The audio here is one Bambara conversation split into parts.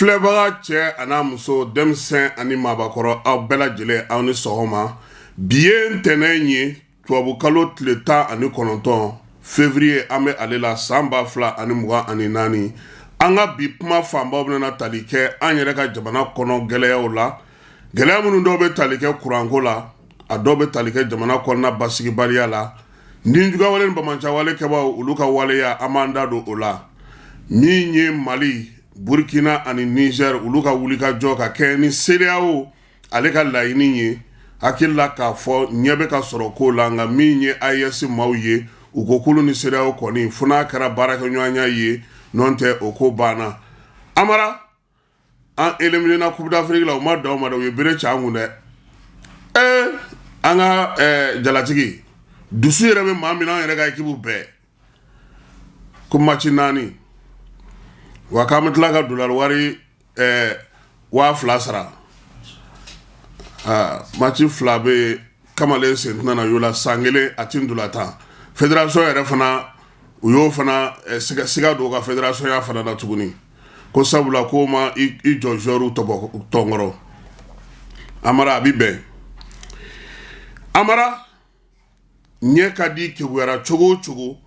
Filɛbaga cɛ a n'a muso, denmisɛn ani maabakɔrɔ, aw bɛɛ lajɛlen, aw ni sɔgɔma. Bi ye ntɛnɛn ye, tubabukalo tile 19 février, an bɛ ale la san 2024. An ka bi kuma fanbaw bɛna tali kɛ an yɛrɛ ka jamana kɔnɔ gɛlɛyaw la, gɛlɛya minnu dɔw bɛ tali kɛ kuranko la, a dɔw bɛ tali kɛ jamana kɔnɔna basigibaliya la, nijuguyawale ni banbaanciwale kɛbaaw, olu ka waleya, an b'an da don o la. Min ye Mali, Burkina ani Niger, olu ka wulikajɔ ka kɛ ni CEDEAO ale ka laɲini ye, hakili la k'a fɔ ɲɛ bɛ ka sɔrɔ ko la. Nka min ye AES maaw ye, u ko k'olu ni CEDEAO kɔni, fo n'a kɛra baarakɛɲɔgɔnya ye, n'o tɛ, o ko banna. Amara, an éliminena Coupe d'Afrique la, u ma dan o ma dɛ, u ye bere ci an kun dɛ. Ee, an ka jalatigi dusu yɛrɛ bɛ maa min na, an yɛrɛ ka équipe bɛɛ ko match naani wa, k'an bɛ tila ka dolari wari 2000 sara. Aa, match fila bɛ yen, kamalen sen tɛna na y'o la, san kelen a ti ntolan. Fédération yɛrɛ fana, u y'o fana siga don u ka fédération ya fana na tuguni, ko sabula ko ma i jɔ joueur tɔnkɔrɔ. Amara, a bi bɛn. Amara, ɲɛ ka di keguyara cogo o cogo,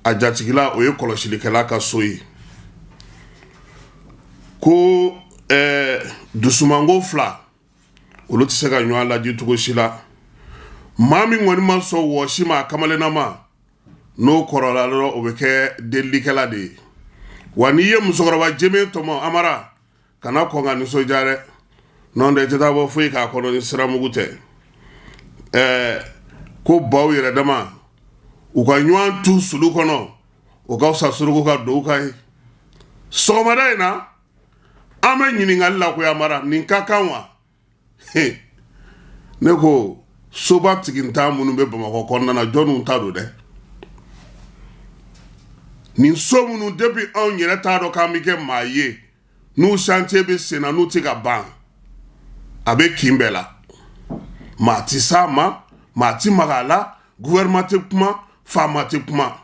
a jatigila o ye kɔlɔsilikɛla ka so ye. Ko dusumango fila, olu tɛ se ka ɲɔgɔn laji cogo si la. Maa min kɔni ma sɔn wɔsi ma a kamalennama, n'o kɔrɔla dɔrɔn, o bɛ kɛ delilikɛla de ye. Wa n'i ye musokɔrɔba jɛmen tɔmɔ, Amara, kana kɔn ka nisɔndiya dɛ, n'o tɛ i tɛ taa bɔ foyi k'a kɔnɔ ni siramugu tɛ. Ko baw yɛrɛ dama u ka ɲɔgɔn tu sulu kɔnɔ, o ka fisa suruku ka don u kan ye. Sɔgɔmada in na, an bɛ ɲininkali la ko Amara, nin ka kan wa? Ne ko soba tigintan minnu bɛ Bamakɔ kɔnɔna na, jɔnniw ta don dɛ? Nin so minnu, depuis anw yɛrɛ t'a dɔn k'an bɛ kɛ maa ye, n'u chantier bɛ sen na, n'u tɛ ka ban, a bɛ kin bɛɛ la, maa ti s'a ma, maa ti maga a la, gouvernement tɛ kuma, faama tɛ kuma.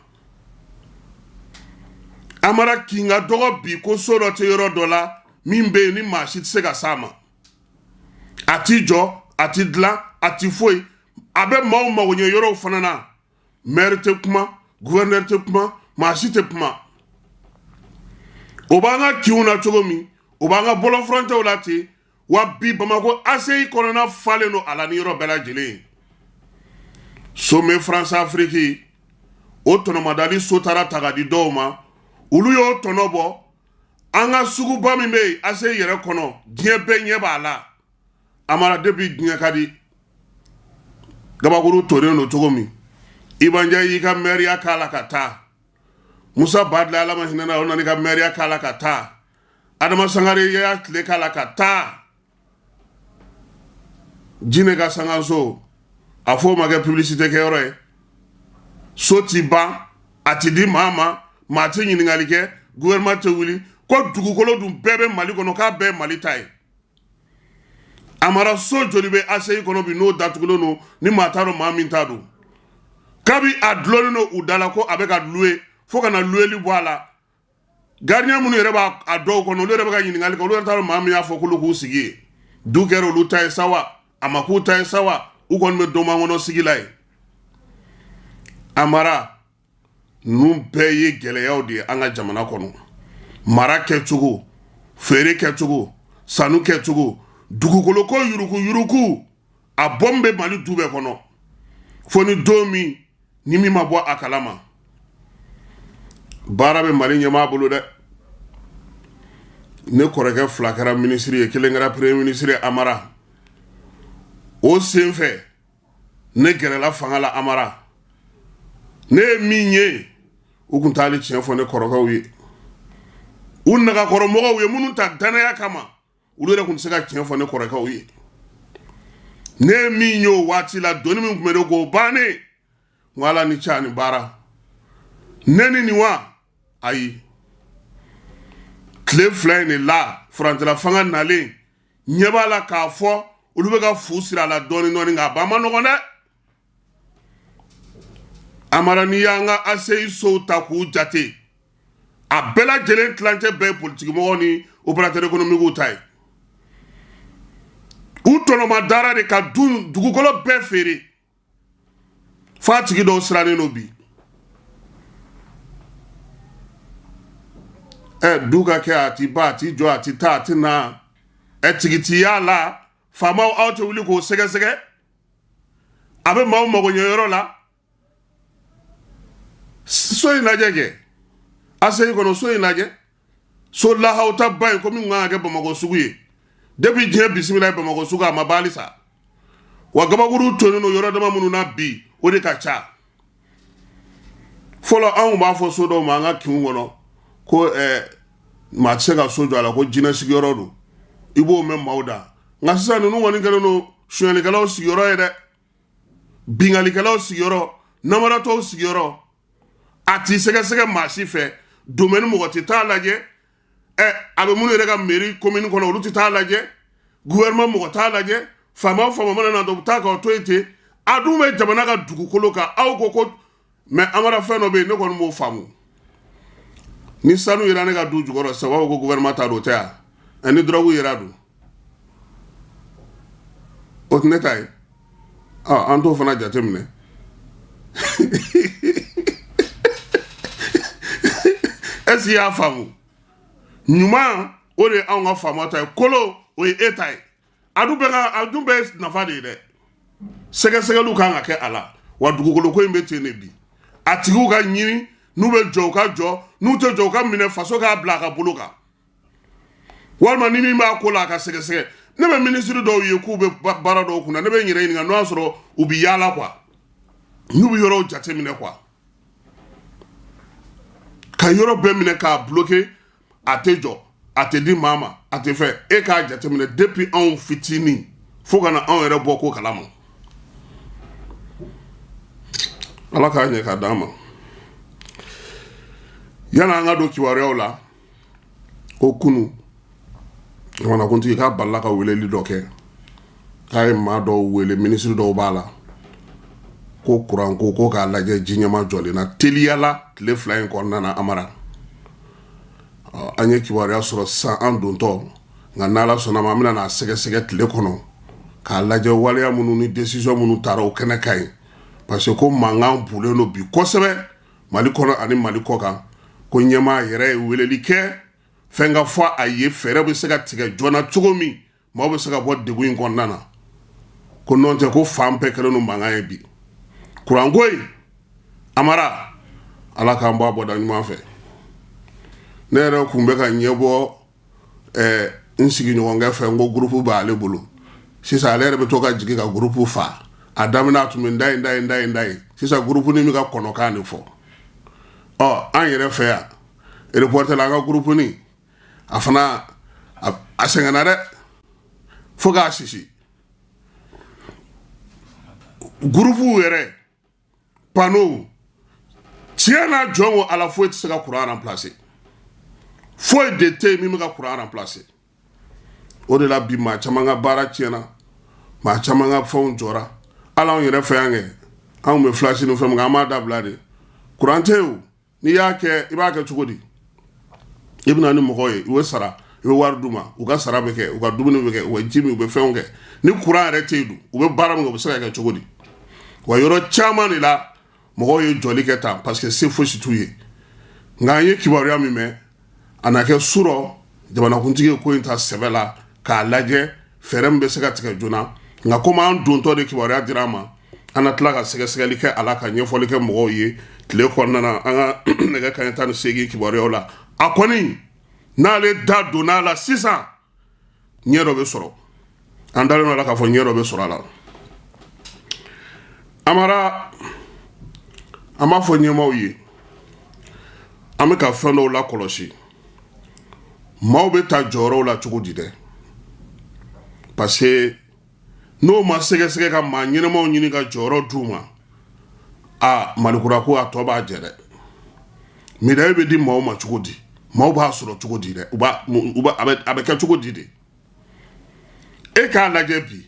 Amara, kin ka dɔgɔ bi ko so dɔ tɛ yɔrɔ dɔ la min bɛ yen ni maa si tɛ se ka s'a ma. A ti jɔ, a ti dilan, a ti foyi. A bɛ maaw mago ɲɛ yɔrɔw fana na, maire tɛ kuma, gouverneur tɛ kuma, maa si tɛ kuma. O b'an ka kinw na cogo min, o b'an ka bɔlɔn furancɛw la ten. Wa bi, Bamakɔ ACI kɔnɔna falen don a la ni yɔrɔ bɛɛ lajɛlen ye. Sommet France Afrique, o tɔnɔmadali so taara ta ka di dɔw ma, olu y'o tɔnɔ bɔ. An ka suguba min bɛ yen ACI yɛrɛ kɔnɔ, diɲɛ bɛɛ ɲɛ b'a la. Amara, depuis diɲɛ ka di, gabakuru tonnen don cogo min, Iba Ndiaye y'i ka mɛriya k'a la ka taa, Musa Badila, Ala ma hinɛ na, o nana i ka mɛriya k'a la ka taa, Adama Sangare y'a tile k'a la ka taa, Jinɛ ka sangaso, a fɔ o ma kɛ publicité kɛyɔrɔ ye. So ti ban, a ti di maa ma, maa ti ɲininkali kɛ, gouvernement tɛ wuli. Ko dugukolo dun bɛɛ bɛ Mali kɔnɔ, k'a bɛɛ ye Mali ta ye. Amara, so joli bɛ ACI kɔnɔ bi n'o datugulen don, ni maa t'a dɔn maa min ta don, kabi a dulonnen don u da la ko a bɛ ka louer, fo ka na loueli bɔ a la? Gardien minnu yɛrɛ b'a a dɔw kɔnɔ, olu yɛrɛ bɛ ka ɲininkali kɛ, olu yɛrɛ t'a dɔn maa min y'a fɔ k'olu k'u sigi yen. Du kɛra olu ta ye sa wa, a ma k'u ta ye sa wa, u kɔni bɛ domankɔnɔ sigi la yen. Amara, ninnu bɛɛ ye gɛlɛyaw de ye an ka jamana kɔnɔ. Mara kɛcogo, feere kɛcogo, sanu kɛcogo, dugukolo ko yuruku yuruku, a bɔn bɛ Mali du bɛɛ kɔnɔ, fo ni don min ni min ma bɔ a kalama. Baara bɛ Mali ɲɛmaa bolo dɛ. Ne kɔrɔkɛ fila kɛra minisiri ye, kelen kɛra premier ministre ye. Amara, o sen fɛ ne gɛrɛla fanga la. Amara, ne ye min ye, u kun t'ale tiɲɛ fɔ ne kɔrɔkɛw ye, u nagakɔrɔmɔgɔw ye minnu ta danaya kama, olu yɛrɛ kun tɛ se ka tiɲɛ fɔ ne kɔrɔkɛw ye. Ne ye min ye o waati la, doni min tun bɛ ne k'o bannen, n ko Ala ni ce ani baara, ne ni nin wa? Ayi, tile 2 in de la, furancɛla fanga nalen, ɲɛ b'a la k'a fɔ olu bɛ ka fu siri a la dɔɔni dɔɔni, nka a ba ma nɔgɔn dɛ. Amara, n'i y'an ka ACI sow ta k'u jate, a bɛɛ lajɛlen tilancɛ bɛɛ ye politikimɔgɔw ni opérateur économique ta ye. U tɔnɔma dara de ka dugukolo bɛɛ feere f'a tigi dɔw sirannen don bi. Ɛ du ka kɛ, a ti ban, a ti jɔ, a ti taa, a ti na. Ɛ tigi ti y'a la. Faamaw, aw tɛ wuli k'o sɛgɛsɛgɛ. A bɛ maaw mago ɲɛ yɔrɔ la. So in lajɛ kɛ, ACI kɔnɔ, so in lajɛ, so lahawuta ba in, ko min kan ka kɛ Bamakɔ sugu ye. Depuis diɲɛ bisimila ye Bamakɔ sugu, a ma ban halisa. Wa gabakuru tonnen don yɔrɔ dama minnu na bi, o de ka ca. Fɔlɔ, anw b'a fɔ so dɔw ma an ka kinw kɔnɔ ko maa tɛ se ka so jɔ a la, ko jinɛ sigiyɔrɔ don. I b'o mɛn maaw da. Nka sisan, ninnu kɔni kɛlen don sonyɛlikɛlaw sigiyɔrɔ ye dɛ, binkannikɛlaw sigiyɔrɔ, namaratɔw sigiyɔrɔ. A t'i sɛgɛsɛgɛ maa si fɛ, domaine mɔgɔ tɛ taa lajɛ. Ɛ a bɛ minnu yɛrɛ ka mairie, commune kɔnɔ, olu tɛ taa lajɛ. Gouvernement mɔgɔ t'a lajɛ. Faama o faama mana na, dɔ bɛ taa k'aw to yen ten. A dun bɛ jamana ka dugukolo kan. Aw ko ko mais Amara, fɛn dɔ bɛ yen, ne kɔni m'o faamu. Ni sanu yera ne ka du jukɔrɔ sisan, u b'a fɔ ko gouvernement ta don, o tɛ yan. Ɛ ni drogue yera dun, o tɛ ne ta ye. An t'o fana jateminɛ. Est-ce que i y'a faamu? Ɲuman, o de ye anw ka faama ta ye. Kolon, o ye e ta ye. A dun bɛɛ ka, a dun bɛɛ ye nafa de ye dɛ. Sɛgɛsɛgɛliw kan ka kɛ a la. Wa dugukolo ko in bɛ ten de bi. A tigiw ka ɲini, n'u bɛ jɔ, u ka jɔ. N'u tɛ jɔ, u ka minɛ, faso k'a bila a ka bolo kan. Walima ni min b'a ko la, a ka sɛgɛsɛgɛ. Ne bɛ minisiri dɔw ye k'u bɛ baara dɔw kunna, ne bɛ n yɛrɛ ɲininka n'o y'a sɔrɔ u bɛ yaala quoi, n'u bɛ yɔrɔw jateminɛ quoi. Ka yɔrɔ bɛɛ minɛ k'a bloquer, a tɛ jɔ, a tɛ di maa ma, a tɛ fɛn. E k'a jateminɛ, depuis anw fitinin fo ka na anw yɛrɛ bɔ ko kalama. Ala k'a ɲɛ ka d'an ma. Yanni an ka don kibaruyaw la, ko kunu jamanakuntigi k'a balila ka weleli dɔ kɛ, k'a ye maa dɔw wele, minisiri dɔw b'a la, ko kuranko, ko k'a lajɛ ji ɲɛma jɔlen na teliya la tile 2 in kɔnɔna na. Amara, an ye kibaruya sɔrɔ sisan an dontɔ, nka n'Ala sɔnna ma, an bɛna n'a sɛgɛsɛgɛ tile kɔnɔ k'a lajɛ waleya minnu ni décision minnu taara o kɛnɛ kan yen, parce que ko mankan bulen don bi kosɛbɛ Mali kɔnɔ ani Mali kɔ kan. Ko ɲɛmaa yɛrɛ ye weleli kɛ, fɛn ka fɔ a ye, fɛɛrɛ bɛ se ka tigɛ joona cogo min, maaw bɛ se ka bɔ degun in kɔnɔna na. Ko nɔn tɛ, ko fan bɛɛ kɛlen don mankan ye bi kuranko in. Amara, Ala k'an bɔ a bɔda ɲuman fɛ. Ne yɛrɛ kun bɛ ka ɲɛbɔ n sigiɲɔgɔnkɛ fɛ, n ko gurupu b'ale bolo sisan. Ale yɛrɛ bɛ to ka jigin ka gurupu fa. A daminɛ, a tun bɛ n da yen, da yen, da yen, da yen. Sisan, gurupu ni bɛ ka kɔnɔkan de fɔ. Ɔ an yɛrɛ fɛ yan, reporter la, an ka gurupu ni a fana a sɛgɛnna dɛ, fo k'a sisi. Gurupuw yɛrɛ, panneau, tiɲɛ na, jɔn ko Ala, foyi tɛ se ka courant remplacer. Foyi de tɛ yen min bɛ ka courant remplacer. O de la bi, maa caman ka baara tiɲɛna, maa caman ka fɛnw jɔra. Hali anw yɛrɛ fɛ yan kɛ, anw bɛ flash ni fɛn min kɛ, an b'a dabila de. Courant tɛ yen o. N'i y'a kɛ, i b'a kɛ cogo di? I bɛna ni mɔgɔw ye, u bɛ sara, i bɛ wari d'u ma, u ka sara bɛ kɛ, u ka dumuni bɛ kɛ, u bɛ ji min, u bɛ fɛnw kɛ. Ni courant yɛrɛ tɛ yen dun, u bɛ baara min kɛ, u bɛ se ka kɛ cogo di? Wa yɔrɔ caman de la, mɔgɔw ye jɔli kɛ tan parce que se fosi t'u ye. Nka an ye kibaruya min mɛn, a na kɛ surɔ jamanakuntigi ye ko in ta sɛbɛ la k'a lajɛ fɛɛrɛ min bɛ se ka tigɛ joona. Nka komi an dontɔ de kibaruya dira an ma, an na tila ka sɛgɛsɛgɛli kɛ a la ka ɲɛfɔli kɛ mɔgɔw ye tile kɔnɔna na, an ka nɛgɛ kanɲɛ 18 kibaruyaw la. A kɔni n'ale da donna a la sisan, ɲɛ dɔ bɛ sɔrɔ. An dalen don a la k'a fɔ ɲɛ dɔ bɛ sɔrɔ a la. Amara, an b'a fɔ ɲɛmaaw ye, an bɛ ka fɛn dɔw lakɔlɔsi. Maaw bɛ ta jɔyɔrɔw la cogo di dɛ? Parce que n'o ma sɛgɛsɛgɛ ka maa ɲɛnamaw ɲini ka jɔyɔrɔ d'u ma, a Malikura ko a tɔ b'a jɛ dɛ. Médaille bɛ di maaw ma cogo di? Maaw b'a sɔrɔ cogo di dɛ? A bɛ kɛ cogo di de? E k'a lajɛ bi,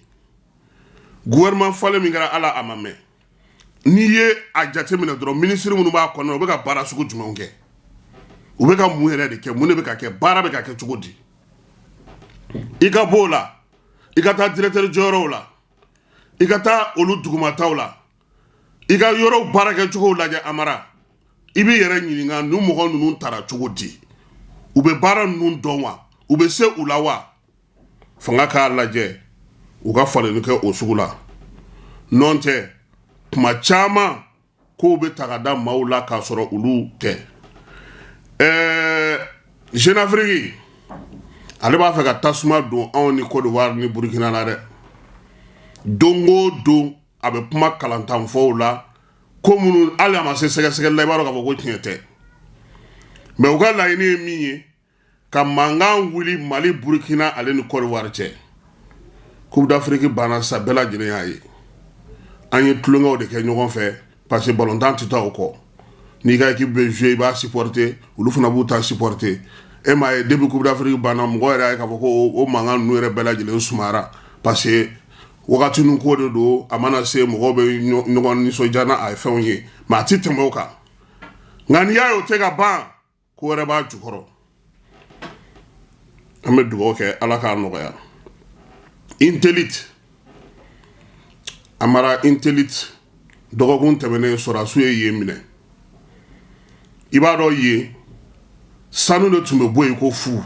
gouvernement falen min kɛra, ala a ma mɛn. N'i ye a jateminɛ dɔrɔn, minisiri minnu b'a kɔnɔ, u bɛ ka baara sugu jumɛnw kɛ? U bɛ ka mun yɛrɛ de kɛ? Mun de bɛ ka kɛ? Baara bɛ ka kɛ cogo di? I ka b'o la, i ka taa directeur jɔyɔrɔw la, i ka taa olu dugumataw la, i ka yɔrɔw baarakɛcogow lajɛ. Amara, i b'i yɛrɛ ɲininka, ninnu mɔgɔ ninnu tara cogo di? U bɛ baara ninnu dɔn wa? U bɛ se u la wa? Fanga k'a lajɛ, u ka falenni kɛ o sugu la. Nɔn tɛ, kuma caman kow bɛ ta ka da maaw la k'a sɔrɔ olu tɛ. Jeune Afrique, ale b'a fɛ ka tasuma don anw ni Côte d'Ivoire ni Burkina la dɛ. Don o don, a bɛ kuma kalantanfɔw la, ko minnu hali a ma se sɛgɛsɛgɛli la, i b'a dɔn k'a fɔ ko tiɲɛ tɛ. Mais u ka laɲini ye min ye, ka mankan wuli Mali, Burukina ale ni Côte d'Ivoire cɛ. Coupe d'Afrique banna sisan, bɛɛ lajɛlen y'a ye, an ye tulonkɛw de kɛ ɲɔgɔn fɛ, parce que balontan tɛ taa o kɔ. N'i ka équipe bɛ jouer, i b'a supporter, olu fana b'u ta supporter. E m'a ye, depuis Coupe d'Afrique banna, mɔgɔ yɛrɛ y'a ye k'a fɔ ko o mankan ninnu yɛrɛ bɛɛ lajɛlen sumayara, parce que wagatinin ko de don. A mana se, mɔgɔw bɛ ɲɔgɔn nisɔndiya n'a ye fɛnw ye, mais a ti tɛmɛ o kan. Nka n'i y'a ye o tɛ ka ban, ko wɛrɛ b'a jukɔrɔ. An bɛ dugawu kɛ, Ala k'a nɔgɔya. Intelite, Amara, Intelite, dɔgɔkun tɛmɛnen, sɔrɔdasiw ye yen minɛ. I b'a dɔn, yen sanu de tun bɛ bɔ yen ko fu.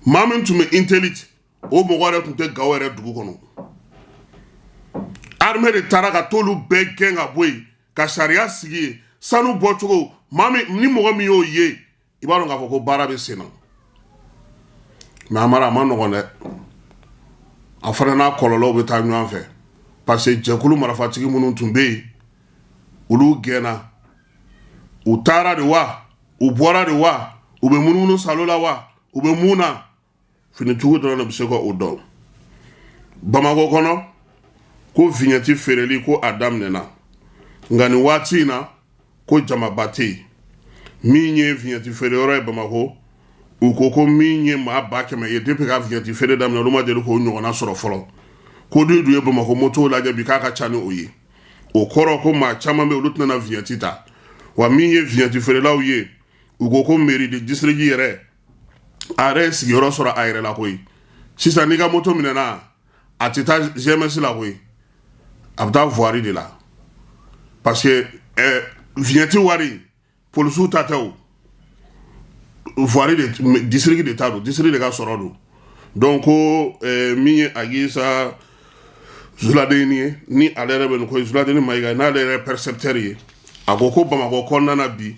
Maa min tun bɛ Intelite, o mɔgɔ yɛrɛ tun tɛ Gawo yɛrɛ dugu kɔnɔ. Armée de taara ka t'olu bɛɛ gɛn ka bɔ yen, ka sariya sigi yen. Sanu bɔcogo, maa min ni mɔgɔ min y'o ye, i b'a dɔn k'a fɔ ko baara bɛ sen na. Mais Amara, a ma nɔgɔn dɛ. A fana n'a kɔlɔlɔw bɛ taa ɲɔgɔn fɛ, parce que jɛkulu marifatigi minnu tun bɛ yen, olu gɛnna. U taara de wa? U bɔra de wa? U bɛ munumunu salo la wa? U bɛ mun na? Finitigiw dɔrɔn de bɛ se ka o dɔn. Bamakɔ kɔnɔ, ko vignette feereli, ko a daminɛna, nka nin waati in na, ko jamaba tɛ yen. Min ye vignette feereyɔrɔ ye Bamakɔ, u ko ko min ye maa 100 000 ye depuis ka vignette feere daminɛ, olu ma deli k'o ɲɔgɔnna sɔrɔ fɔlɔ. Ko n'u dun ye Bamakɔ motow lajɛ bi, k'a ka ca ni o ye. O kɔrɔ ko maa caman bɛ, olu tɛna na vignette ta wa. Min ye vignette feerelaw ye, u ko ko mairie de district yɛrɛ, a yɛrɛ ye sigiyɔrɔ sɔrɔ a yɛrɛ la koyi. Sisan, n'i ka moto minɛna, a tɛ taa GMS la koyi, a bɛ taa voirie de la, parce que vignette wari, polisiw ta tɛ o, voirie de district de ta don, district de ka sɔrɔ don. Donc ko min ye Agisa Zuladeni ye, ni ale yɛrɛ bɛ nin ko Zuladeni Mayiga, n'ale yɛrɛ ye percepteur ye, a ko ko Bamakɔ kɔnɔna na bi,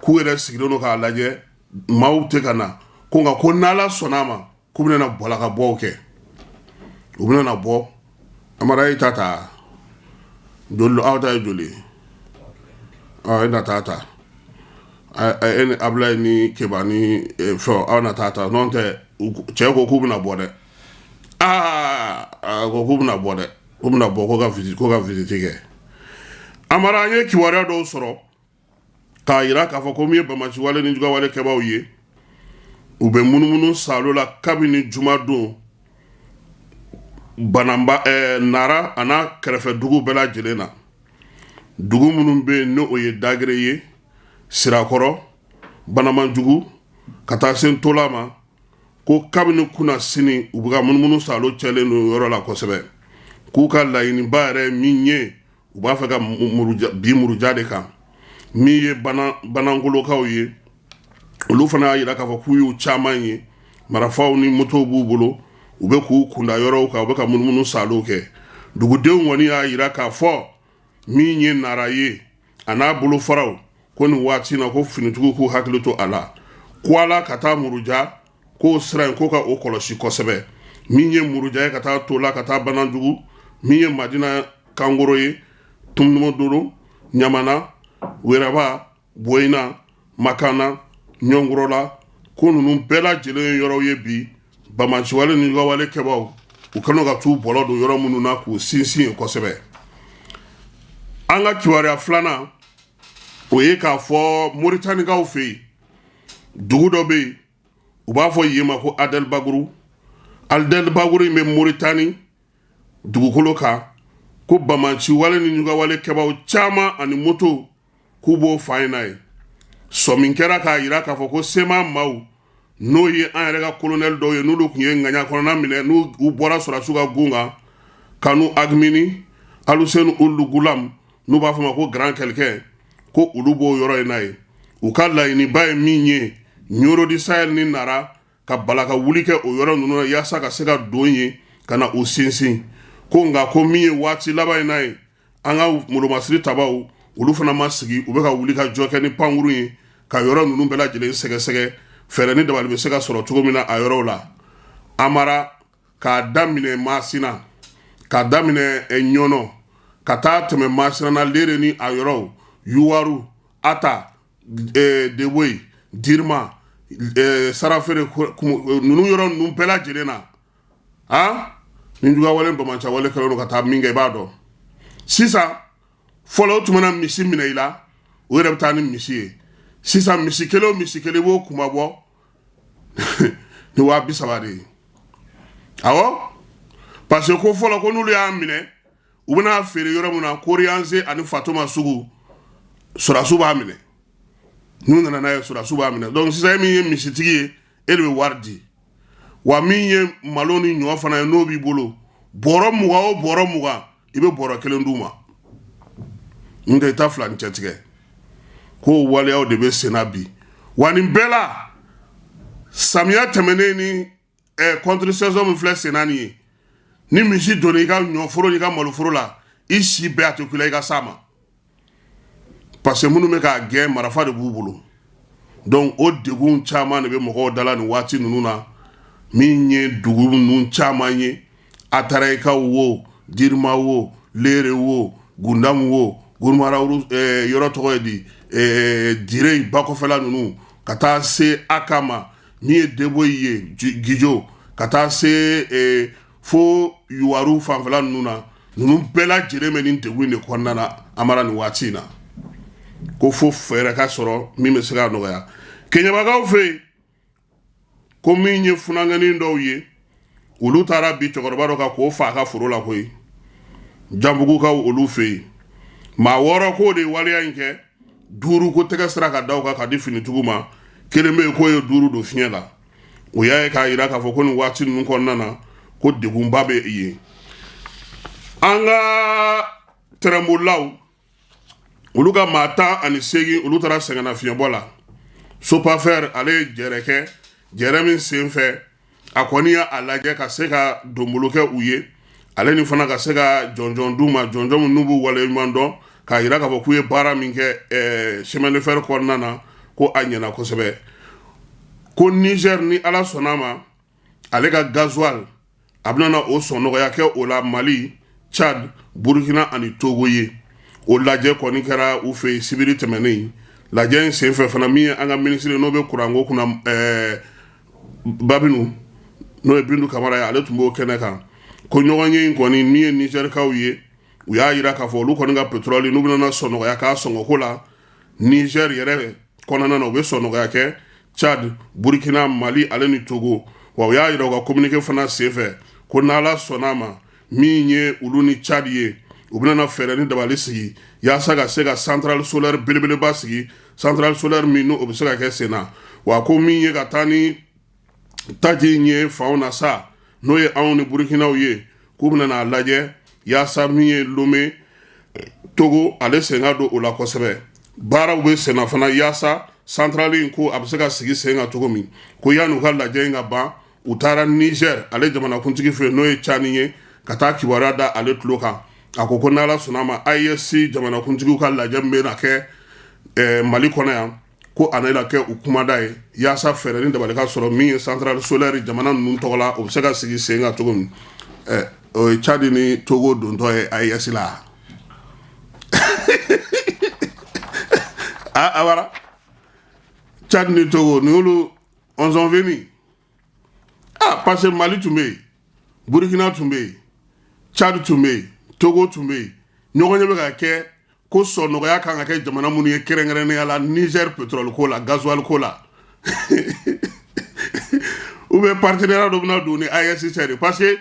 k'u yɛrɛ sigilen don k'a lajɛ, maaw tɛ ka na ko, nka ko n'Ala sɔnna a ma, k'u bɛna na bɔla ka bɔw kɛ, u bɛna na bɔ. Amara, e ta ta joli? Aw ta ye joli ye? E na taa ta, e ni Abulayi ni Keba ni fɛn, aw na taa ta. N'o tɛ, cɛ ko k'u bɛna bɔ dɛ. Aa, a ko k'u bɛna bɔ dɛ, k'u bɛna bɔ, ko ka visite kɛ. Amara, an ye kibaruya dɔw sɔrɔ k'a yira k'a fɔ ko min ye bamaciwale ni jugawale kɛbaaw ye, u bɛ munumunu salo la kabini jumadon, Banamba, Nara a n'a kɛrɛfɛ dugu bɛɛ lajɛlen na. Dugu minnu bɛ yen, n'o ye Dagere ye, Sirakɔrɔ, Banamanjugu, ka taa se Ntola ma, ko kabini kunna sini, u bɛ ka munumunu salo cɛlen don yɔrɔ la kosɛbɛ. K'u ka laɲiniba yɛrɛ min ye, u b'a fɛ ka bi Muruja de kan. Min ye Banankolokaw ye, olu fana y'a yira k'a fɔ k'u y'u caman ye, marifaw ni motow b'u bolo, u bɛ k'u kunda yɔrɔw kan, u bɛ ka munumunu salow kɛ. Dugudenw kɔni y'a yira k'a fɔ min ye Nara ye a n'a bolofaraw, ko nin waati na, ko finitigiw k'u hakili to a la, ko ala ka taa Muruja, k'o sira in, ko ka o kɔlɔsi kosɛbɛ. Min ye Muruja ye, ka taa Tola, ka taa Bananjugu, min ye Madina Kankoro ye, Tumudoro, Ɲamana, Wɛrɛba, Boyina, Makana, Ɲɔnkɔrɔla, ko ninnu bɛɛ lajɛlen ye yɔrɔw ye bi bamaciwale ni jugawale kɛbaaw, u kɛlen ka t'u bɔlɔ don yɔrɔ minnu na k'u sinsin yen kosɛbɛ. An ka kibaruya filanan, o ye k'a fɔ Moritanikaw fɛ yen, dugu dɔ bɛ yen, u b'a fɔ yen ma ko Adelbaguru. Adelbaguru in bɛ Moritani dugukolo kan. Ko bamaciwale ni jugawale kɛbaaw caman ani moto, k'u b'o fan in na ye. Sɔmi kɛra k'a yira k'a fɔ ko CMA maaw N'o ye an yɛrɛ ka kolonɛli dɔw ye, n'olu tun ye ŋaɲa kɔnɔna minɛ, n'u u bɔra sɔrɔdasiw ka gun kan, Kanu Agmini, Aluseni Ulugulam, n'u b'a fɔ ma ko Grand Quelqu'un, ko olu b'o yɔrɔ in na yen. U ka laɲiniba ye min ye, Ɲoro du Sahel ni Nara ka bala ka wuli kɛ o yɔrɔ ninnu na yaasa ka se ka don yen ka na u sinsin. Ko nka ko min ye waati laban in na ye, an ka molomasiri tabaw, olu fana ma sigi, u bɛ ka wuli ka jɔ kɛ ni pankurun ye ka yɔrɔ ninnu bɛɛ lajɛlen sɛgɛsɛgɛ, fɛɛrɛ ni dabali bɛ se ka sɔrɔ cogo min na a yɔrɔw la. Amara, k'a daminɛ Masina, k'a daminɛ Ɲɔnɔ, ka taa tɛmɛ Masina na, Lere ni a yɔrɔw, Yuwaru, Ata, Deboyi, Dirima, Sarafere ninnu, yɔrɔ ninnu bɛɛ lajɛlen na, a ni jugawale bamancawale kɛlen don ka taa min kɛ, i b'a dɔn sisan. Fɔlɔ, o tun mana misi minɛ i la, o yɛrɛ bɛ taa ni misi ye. Sisan, misi kelen o misi kelen, i b'o kunba bɔ ni 30 000 de ye. Awɔ, parce que ko fɔlɔ, ko n'olu y'a minɛ, u bɛna feere yɔrɔ min na, Koriyanse ani Fatoma sugu, sɔrɔdasiw b'a minɛ. N'u nana n'a ye, sɔrɔdasiw b'a minɛ. Donc sisan, e min ye misitigi ye, e de bɛ wari di. Wa min ye malo ni ɲɔ fana ye, n'o b'i bolo, bɔrɔ 20 o bɔrɔ 20, i bɛ bɔrɔ kelen d'u ma. N tɛ i ta fila ni cɛtigɛ. K'o waleyaw de bɛ senna bi. Wa nin bɛɛ la, samiya tɛmɛnen ni contre saison min filɛ senna nin ye, ni misi donna i ka ɲɔforo n'i ka maloforo la, i si bɛɛ a tɛ ku i la i ka s'a ma, parce que minnu bɛ k'a gɛn, marifa de b'u bolo. Donc o degun caman de bɛ mɔgɔw da la nin waati ninnu na. Min ye dugu ninnu caman ye, Atarayikaw wo, Dirima wo, Lere wo, Gundamu wo, Gurumara, yɔrɔ tɔgɔ ye di, Dire bakɔfɛla ninnu, ka taa se Aka ma, min ye Deboyi ye, Gijo, ka taa se fo Yuwaru fanfɛla ninnu na, ninnu bɛɛ lajɛlen bɛ nin degun de kɔnɔna na. Amara, nin waati in na, ko fo fɛɛrɛ ka sɔrɔ min bɛ se ka nɔgɔya. Keɲɛbakaw fɛ yen, ko min ye funankɛnin dɔw ye, olu taara bi cɛkɔrɔba dɔ kan k'o fa a ka foro la koyi. Janbugukaw olu fɛ yen, maa wɔɔrɔ k'o de ye waleya in kɛ. Duuru ko tɛgɛ sera ka da u kan ka di finitigiw ma, kelen bɛ yen k'o ye duuru don fiɲɛ la. O y'a ye k'a jira k'a fɔ ko nin waati ninnu kɔnɔna na, ko degunba bɛ yen. An ka tɛrɛnbolilaw, olu ka maa 18, olu taara sɛgɛnnafiɲɛbɔ la. Sopafer, ale ye jɛrɛ kɛ, jɛrɛ min sen fɛ, a kɔni y'a lajɛ ka se ka donbolo kɛ u ye, ale ni fana ka se ka jɔnjɔn d'u ma, jɔnjɔn min n'u b'u waleɲuman dɔn, k'a jira k'a fɔ k'u ye baara min kɛ chemin de fer kɔnɔna na, ko a ɲɛna kosɛbɛ. Ko Niger, ni Ala sɔnna ma, ale ka gasoil, a bɛna o sɔn nɔgɔya kɛ o la Mali, Tchad, Burkina ani Togo ye. O lajɛ kɔni kɛra u fɛ yen sibiri tɛmɛnen. Lajɛ in senfɛ fana, min ye an ka minisiri n'o bɛ kuranko kunna, Babinu, n'o ye Bintu Kamara ye, ale tun b'o kɛnɛ kan. Ko ɲɔgɔn ye in kɔni, min ye Nizɛrikaw ye, u y'a jira k'a fɔ olu kɔni ka pétrole, n'u bɛna sɔn nɔgɔya k'a sɔngɔko la Niger yɛrɛ kɔnɔna na, u bɛ sɔn nɔgɔya kɛ Tchad, Burkina, Mali ale ni Togo. Wa u y'a jira u ka communiqué fana senfɛ ko n'Ala sɔnna a ma, min ye olu ni Tchad ye, u bɛna fɛɛrɛ ni dabali sigi yaasa ka se ka centrale solaire belebeleba sigi, centrale solaire min n'o bɛ se ka kɛ sen na. Wa ko min ye ka taa ni taji in ye fanw na sa, n'o ye anw ni Burukinaw ye, k'u bɛna n'a lajɛ yaasa min ye Lome, Togo, ale sen ka don o la kosɛbɛ. Baaraw bɛ senna fana yaasa centrale in, ko a bɛ se ka sigi sen kan cogo min. Ko yanni u ka lajɛ in ka ban, u taara Niger ale jamanakuntigi fɛ yen, n'o ye Cani ye, ka taa kibaruya da ale tulo kan. A ko ko n'Ala sɔnna a ma, AES jamanakuntigiw ka lajɛ min bɛna kɛ Mali kɔnɔ yan, ko a na kɛ u kumada ye yaasa fɛɛrɛ ni dabali ka sɔrɔ min ye centrale solaire jamana ninnu tɔgɔ la, o bɛ se ka sigi sen kan cogo min. O ye Tchad ni Togo dontɔ ye AES la. A wara, Tchad ni Togo ni olu on venu. Ah, parce que Mali tun bɛ yen, Burkina tun bɛ yen, Tchad tun bɛ yen, Togo tun bɛ yen. Ɲɔgɔn ye bɛ ka kɛ ko sɔn nɔgɔya kan ka kɛ jamana minnu ye, kɛrɛnkɛrɛnnenya la Niger pétrole ko la, gasoil ko la, ou bien partenariat dɔ bɛna don ni AES cɛ de, parce que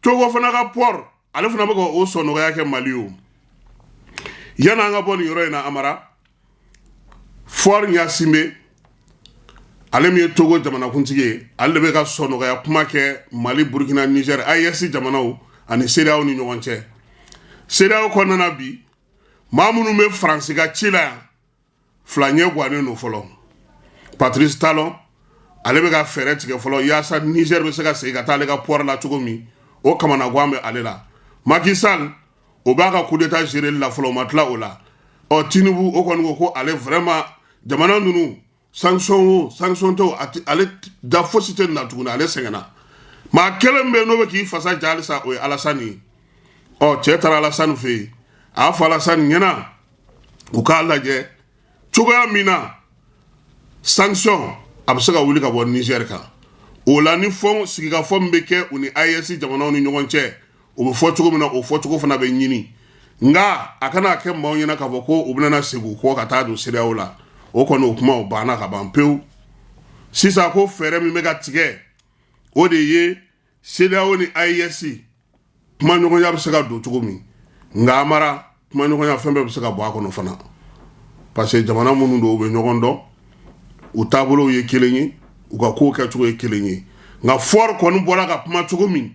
Togo fana ka port, ale fana bɛ ka o sɔn nɔgɔya kɛ Mali o. Yanni an ka bɔ nin yɔrɔ in na, Amara, Faure Gnassingbé, Ale min ye Togo jamanakuntigi ye, ale de bɛ ka sɔnɔgɔya kuma kɛ Mali, Burukina, Niger, AES jamanaw ani CEDEAO ni ɲɔgɔn cɛ. CEDEAO kɔnɔna na bi, maa minnu bɛ Faransi ka ci la yan, fila ɲɛ gannen don fɔlɔ. Patrice Talon, ale bɛ ka fɛɛrɛ tigɛ fɔlɔ yaasa Niger bɛ se ka segin ka taa ale ka pouvoir la cogo min, o kamanagan bɛ ale la. Macky Sall, o b'a ka coup d'état gérer la fɔlɔ, o ma tila o la. Ɔ, Tinubu, o kɔni ko ko ale vraiment, jamana ninnu, sanction o sanction tɛ o, ale da fosi tɛ na tuguni, ale sɛgɛnna. Maa kelen bɛ yen n'o bɛ k'i fasa ja halisa, o ye Alasani ye. Ɔ, cɛ taara Alasani fɛ yen, a y'a fɔ Alasani ɲɛna u k'a lajɛ cogoya min na sanction a bɛ se ka wuli ka bɔ Niger kan. O la, ni fɔn sigikafɔ min bɛ kɛ u ni AES jamanaw ni ɲɔgɔn cɛ, o bɛ fɔ cogo min na, o fɔcogo fana bɛ ɲini. Nka a kana kɛ maaw ɲɛna k'a fɔ ko u bɛna segin u kɔ ka taa don CEDEAO la. O kɔni, o kuma o banna ka ban pewu. Sisan ko fɛɛrɛ min bɛ ka tigɛ, o de ye CEDEAO ni AES kumaɲɔgɔnya bɛ se ka don cogo min. Nka Amara, kumaɲɔgɔnya fɛn bɛɛ bɛ se ka bɔ a kɔnɔ fana, parce que jamana minnu don, u bɛ ɲɔgɔn dɔn, u taabolow ye kelen ye, u ka kow kɛcogo ye kelen ye. Nka Faure kɔni bɔra ka kuma cogo min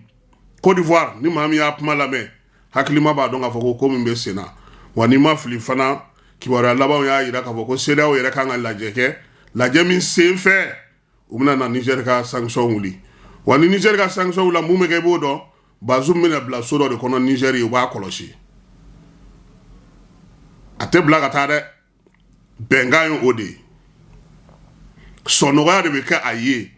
Côte d'Ivoire, ni maa min y'a kuma lamɛn, hakilima b'a dɔn k'a fɔ ko ko min bɛ sen na. Wa n'i ma fili fana, kibaruya labanw y'a jira k'a fɔ ko CEDEAO yɛrɛ kan ka lajɛ kɛ, lajɛ min sen fɛ u bɛna na Niger ka sanction wuli. Wa ni Niger ka sanction wuli, mun bɛ kɛ, i b'o dɔn. Bazoum bɛna bila so dɔ de kɔnɔ Niger, u b'a kɔlɔsi, a tɛ bila ka taa dɛ. Bɛnkan ye o de ye, sɔnɔgɔya de bɛ kɛ a ye.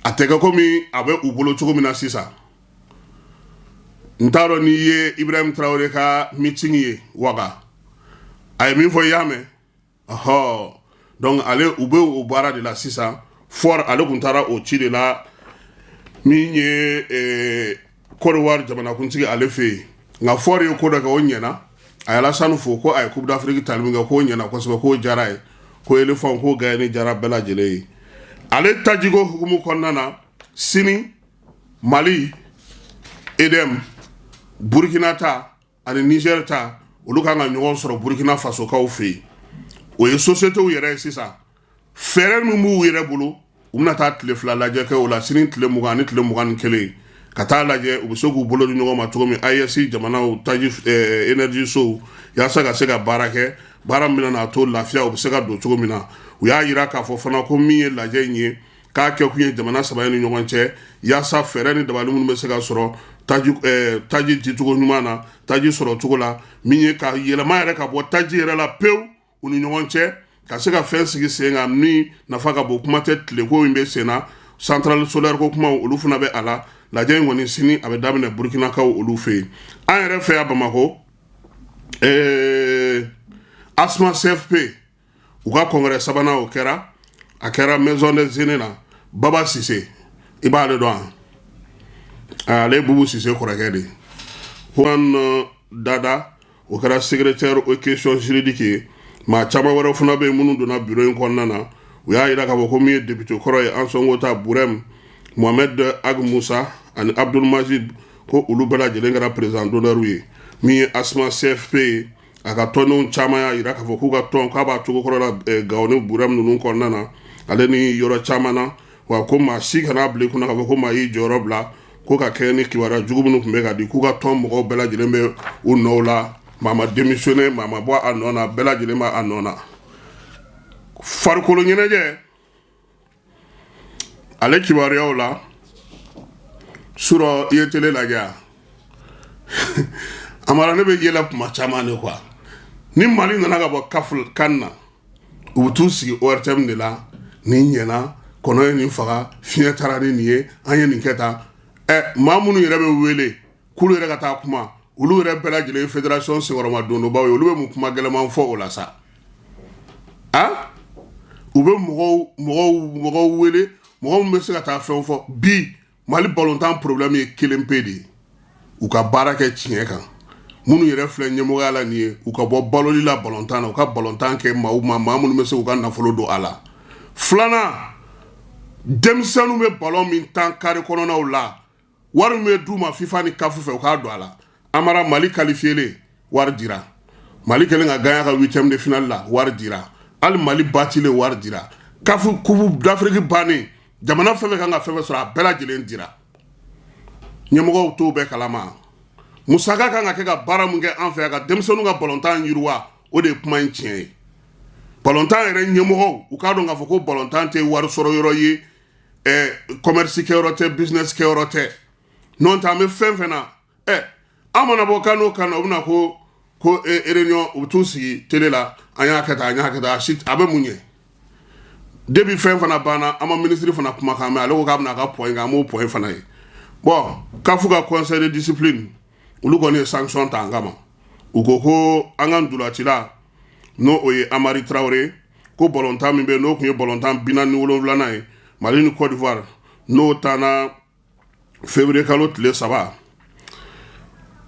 A tɛ kɛ komi a bɛ u bolo cogo min na sisan. N t'a dɔn n'i ye Ibrahim Traoré ka meeting ye Waga, a ye min fɔ, i y'a mɛn. Ɔhɔ, donc ale, u bɛ o baara de la sisan. Faure, ale tun taara o ci de la min ye Côte d'Ivoire jamanakuntigi ale fɛ yen. Nka Faure ye ko dɔ kɛ, o ɲɛna. A ye Alassane fo ko a ye Coupe d'Afrique tali min kɛ, k'o ɲɛna kosɛbɛ, k'o diyara ye, ko éléphant k'o gagné diyara bɛɛ lajɛlen ye. Ale tajiko hukumu kɔnɔna na, sini Mali EDM, Burkina ta ani Niger ta, olu kan ka ɲɔgɔn sɔrɔ Burkina Fasokaw fɛ yen. O ye sociétéw yɛrɛ ye sisan, fɛɛrɛ min b'u yɛrɛ bolo, u bɛna taa tile 2 lajɛ kɛ o la sini, tile 20 ni tile 21, ka taa lajɛ u bɛ se k'u bolo di ɲɔgɔn ma cogo min, AES jamanaw taji énergie sow, yaasa ka se ka baara kɛ, baara min bɛna to lafiya u bɛ se ka don cogo min na. U y'a jira k'a fɔ fana ko min ye lajɛ in ye, k'a kɛ kun ye jamana saba in ni ɲɔgɔn cɛ, yaasa fɛɛrɛ ni dabali minnu bɛ se ka sɔrɔ taji dicogo ɲuman na, taji sɔrɔ cogo la, min ye ka yɛlɛma yɛrɛ ka bɔ taji yɛrɛ la pewu u ni ɲɔgɔn cɛ, ka se ka fɛn sigi sen kan min nafa ka bon. Kuma tɛ tileko min bɛ sen na, centrale solaire ko kuma, olu fana bɛ a la. Lajɛ in kɔni, sini a bɛ daminɛ Burkinakaw olu fɛ yen. An yɛrɛ fɛ yan Bamakɔ, ASMA CFP, u ka congrès sabanan, o kɛra, a kɛra Maison des Aînés na. Baba Sise, i b'ale dɔn, ale Bubu Sise kɔrɔkɛ de. Juan Dada, o kɛra secrétaire aux questions juridiques ye. Maa caman wɛrɛw fana bɛ yen minnu donna bureau in kɔnɔna na. U y'a jira k'a fɔ ko min ye député kɔrɔ ye, Ansongota Burem, Mohamed Ag Musa ani Abdul Majid, ko olu bɛɛ lajɛlen kɛra président d'honneur ye. Min ye ASMA CFP ye, a ka tɔndenw caman y'a jira k'a fɔ k'u ka tɔn k'a b'a cogo kɔrɔ la Gawo ni Burem ninnu kɔnɔna na, ale ni yɔrɔ caman na. Wa ko maa si kana bila i kunna k'a fɔ ko maa y'i jɔyɔrɔ bila ko ka kɛ ni kibaruya jugu minnu tun bɛ ka di, k'u ka tɔn mɔgɔw bɛɛ lajɛlen bɛ u nɔw la. Maa ma démissionné, maa ma bɔ a nɔ na, bɛɛ lajɛlen b'a nɔ na. Farikolo ɲɛnajɛ, ale kibaruyaw la, surɔ i ye télé lajɛ a Amara, ne bɛ yɛlɛ kuma caman de quoi. Ni Mali nana ka bɔ CAF CAN na, u bɛ t'u sigi ORTM de la. Nin ɲɛna, kɔnɔ ye nin faga, fiɲɛ taara ni nin ye, an ye nin kɛ tan. Ɛ, maa minnu yɛrɛ bɛ wele k'olu yɛrɛ ka taa kuma, olu yɛrɛ bɛɛ lajɛlen ye fédération senkɔrɔma dondobaw ye. Olu bɛ mun kuma gɛlɛman fɔ o la sa? A u bɛ mɔgɔw wele, mɔgɔ min bɛ se ka taa fɛn fɔ. Bi Mali balontan problème ye kelen pe de ye: u ka baara kɛ tiɲɛ kan. Minnu yɛrɛ filɛ ɲɛmɔgɔya la nin ye, u ka bɔ baloli la balontan na, u ka balontan kɛ maaw ma, maa minnu bɛ se k'u ka nafolo don a la. Filanan, denmisɛnninw bɛ balon min tan kari kɔnɔnaw la, wari min bɛ d'u ma FIFA ni CAF fɛ, u k'a don a la. Amara, Mali qualifié, wari dira. Mali kɛlen ka gagner ka huitième de finale la, wari dira. Hali Mali battu, wari dira. CAF Coupe d'Afrique bannen, jamana fɛn fɛn kan ka fɛn fɛn sɔrɔ, a bɛɛ lajɛlen dira. Ɲɛmɔgɔw t'o bɛɛ kalama. Musaka kan ka kɛ ka baara mun kɛ an fɛ yan ka denmisɛnninw ka balontan yiriwa, o de ye kuma in tiɲɛ ye. Balontan yɛrɛ ɲɛmɔgɔw, u k'a dɔn k'a fɔ ko balontan tɛ wari sɔrɔ yɔrɔ ye, commerce kɛyɔrɔ tɛ, business kɛyɔrɔ tɛ. N'o tɛ, an bɛ fɛn fɛn na, an mana bɔ kan o kan na, u bɛna ko réunion, u bɛ t'u sigi télé la, an y'a kɛ tan, an y'a kɛ tan. A si a bɛ mun ɲɛ? Depuis fɛn fana banna, an ma minisiri fana kumakan mɛn. Ale ko k'a bɛna a ka point kɛ, an m'o point fana ye. Bon, CAF ka conseil de discipline, olu kɔni ye sanction ta an kama. U ko ko an ka ntolacila, n'o o ye Amari Traoré, ko balontan min bɛ yen, n'o tun ye balontan 47nan ye, Mali ni Côte d'Ivoire, n'o taana février kalo tile 3,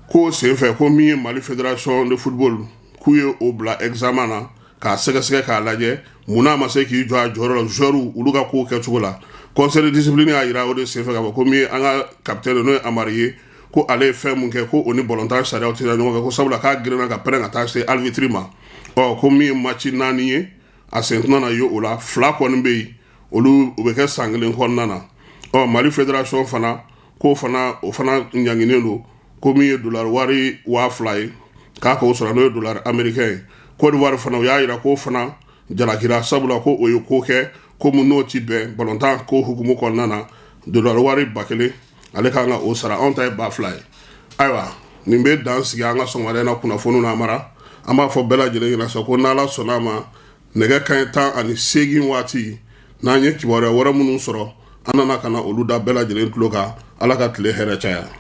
ko senfɛ, ko min ye Mali Fédération de football, k'u ye o bila examen na k'a sɛgɛsɛgɛ k'a lajɛ munna a ma se k'i jɔ a jɔyɔrɔ la joueurs olu ka kow kɛcogo la. Conseil de discipline y'a jira o de senfɛ k'a fɔ ko min ye an ka capitaine, n'o ye Amari ye, ko ale ye fɛn mun kɛ, ko o ni balontan sariyaw tɛ taa ɲɔgɔn fɛ, ko sabula k'a girinna ka pɛrɛn ka taa se arbitre ma. Ɔ, ko min ye match 4 ye, a sen tɛna na ye o la. 2 kɔni bɛ yen, olu u bɛ kɛ san kelen kɔnɔna na. Ɔ, Mali Fédération fana, k'o fana o fana ɲanginen don, ko min ye dolari wari 2000 ye, k'a k'o sɔrɔ, n'o ye dolari américain ye. Côte d'Ivoire fana, u y'a jira k'o fana jalakira, sabula ko o ye ko kɛ ko mun n'o ti bɛn balontan ko hukumu kɔnɔna na. Dolari wari 1000, ale kan ka o sara, anw ta ye 2000 ye. Ayiwa, nin bɛ dan sigi an ka sɔgɔmada in na kunnafoniw na. Mara, an b'a fɔ bɛɛ lajɛlen ɲɛna sa ko n'Ala sɔnna a ma, nɛgɛ kanɲɛ 18 waati, n'an ye kibaruya wɛrɛ minnu sɔrɔ, an nana ka na olu da bɛɛ lajɛlen tulo kan. Ala ka tile hɛrɛ caya.